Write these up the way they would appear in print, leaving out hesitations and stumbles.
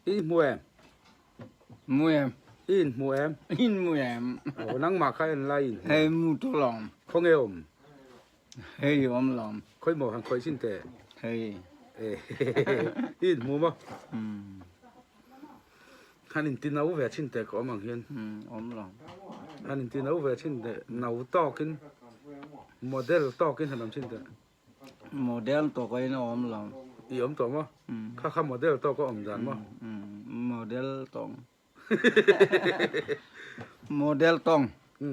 I hmu em? Mu em. I inhmu em? Inhmu em. Aw, nangmah kha en lai inhmu. Hei mu tu lawm. Khawnge awm? Hei awm lawm. Khawi maw han khawih chin teh? Hei. I inhmu maw? Han inti no ve chin teh ka awm ang hian. Awm lawm. Han inti no ve chin teh, no tawkin, model tawkin han awm chin teh. Model tawk a in a awm lo. I awm tawh maw? Kha kha model tawk a awm dan maw? Model tawng. Model tawng.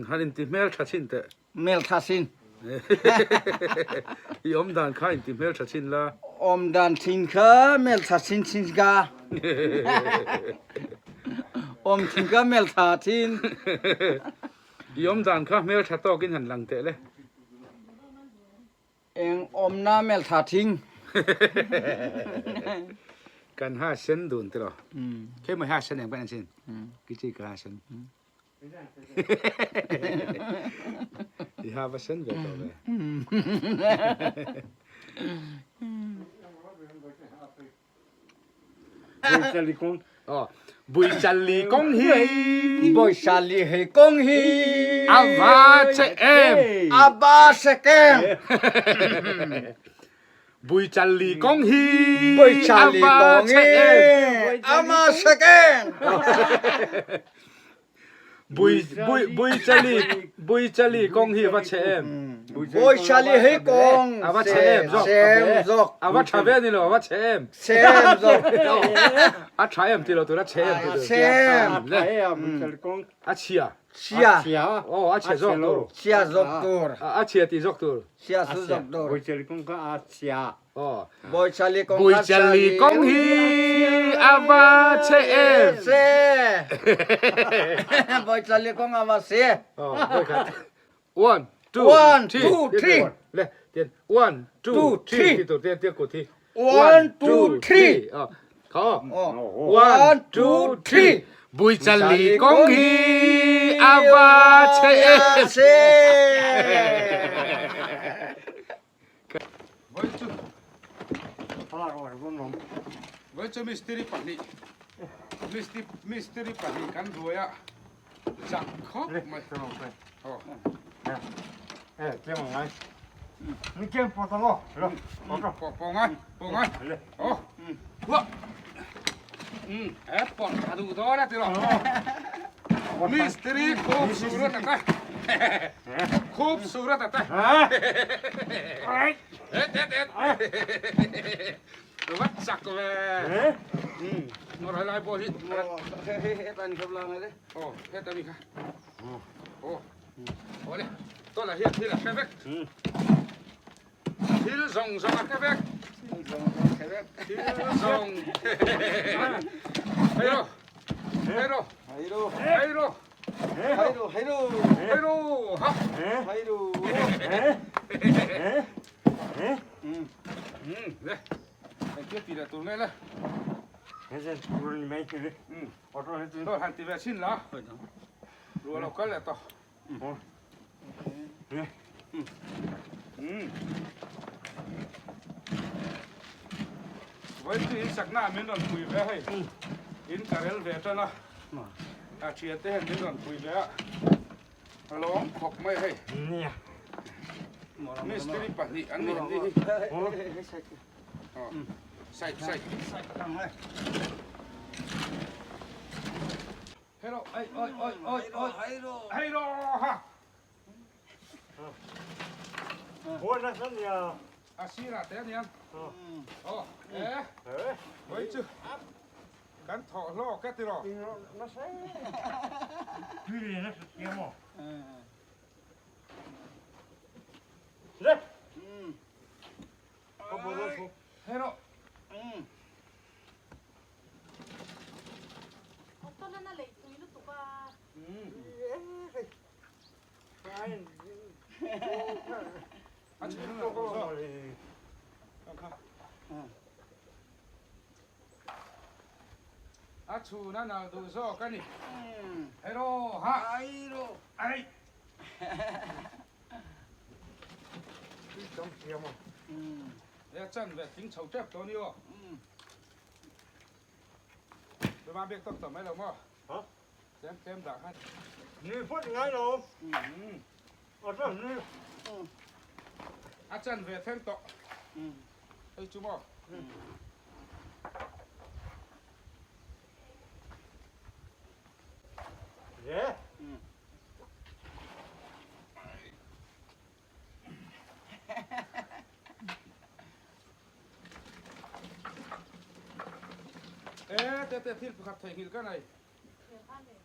Han inti hmel tha chin teh. Hmel tha chin. I awm dan kha inti hmel tha chin la. Awm dan thin kha hmel tha chin chin ka. Awm thin kha hmel tha chin. I awm dan kha hmel tha tawkin han lang teh le. Eng awmna meltha thing. Kan ha sen dun tiraw. Khi mai ha sen eng pawn sin. Ki chi ka ha sen. I ha va sen ve tawh ve. Buichali kawng hi. Buichali hi kawng hi. A va che em. A va che kem. Buichali kawng hi. Buichali kawng hi. A va che kem. Bui bui buichali buichali kawng hi a va chhe em? Buichali hi kawng a va chhe em zawk? Sem zawk. A va tha ve ni lo, a va chhe em? Sem zawk. A tha em ti lo tur a chhe em ti tur. Sem. A chhia. Chhia. Oh, a chhe zawk tur. Chhia zawk tur. A chhia ti zawk tur. Chhia su zawk tur. Buichali kawng kha a chhia. Buichali kawng hi a va che em? Buichali kawng a va se. One, two, One, two, three. Le, tian one, two, three. Ti tur tian tian kut hi. One, two, three. Kho. One, two, three. Buichali kawng hi a va che em? Se. Voi chu mistiri pahnih mistiri pahnih kan ruai a chak khawp mai. Mistiri khubsurat ata khubsurat ata et et et vat chak ve ngor helai pawh hi hetan khap la ngai le oh heta mi kha oh awle tawlah hian thil a hre vek Thil zawng zawng a hre vek. Thil zawng. Hei ro. Hei ro. Hei ro. Hei ro. Hei ro. Hei ro. Hei ro. Ha. Hei ro. Le. Engtia ti leh tur nge le. Dawr han ti ve chhin la. Ruah lo kal leh tawh. Vawi chu in sakna ah min rawn pui ve hei in ka rel ve tan a a thian te hian min rawn pui ve a a lawm khawp mai hei mistiri pahnih an ni an ni hi side side Hei ro, oi oi oi oi oi. Hei ro ha. A sirah te aniang. Aw, e. Oi chu. Kan thawh hlawk e tiraw. Hei ro. A chhun a nal duh zawk a ni. Hero ha! Ai! E chan ve thing chho tep tawh a ni aw. mam bek tawk tawh mai lo maw? Tlem tlem dah khan. Ni phawt ngai lo. A chan ni. A chan ve thleng tawh. Hei chu maw? Re. E te te thil pakhat theihnghilh ka nei.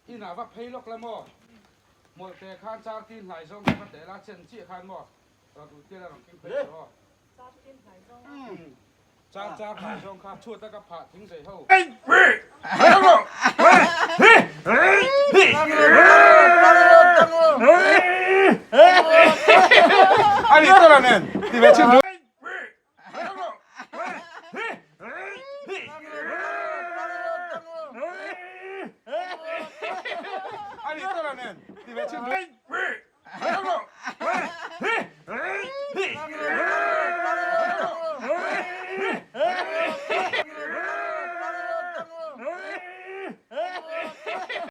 Inah va phei lawk la maw? Mawlhte khan char tin hlai zawng kha va teh la, chen chiah khan maw? Rawn ul tir a rawn keng phei tawh aw. Char char hlai zawng kha chhuat a ka phah thing zei ho. Ani tawh nen ti ve chin. Ani tawh nen ti ve chin.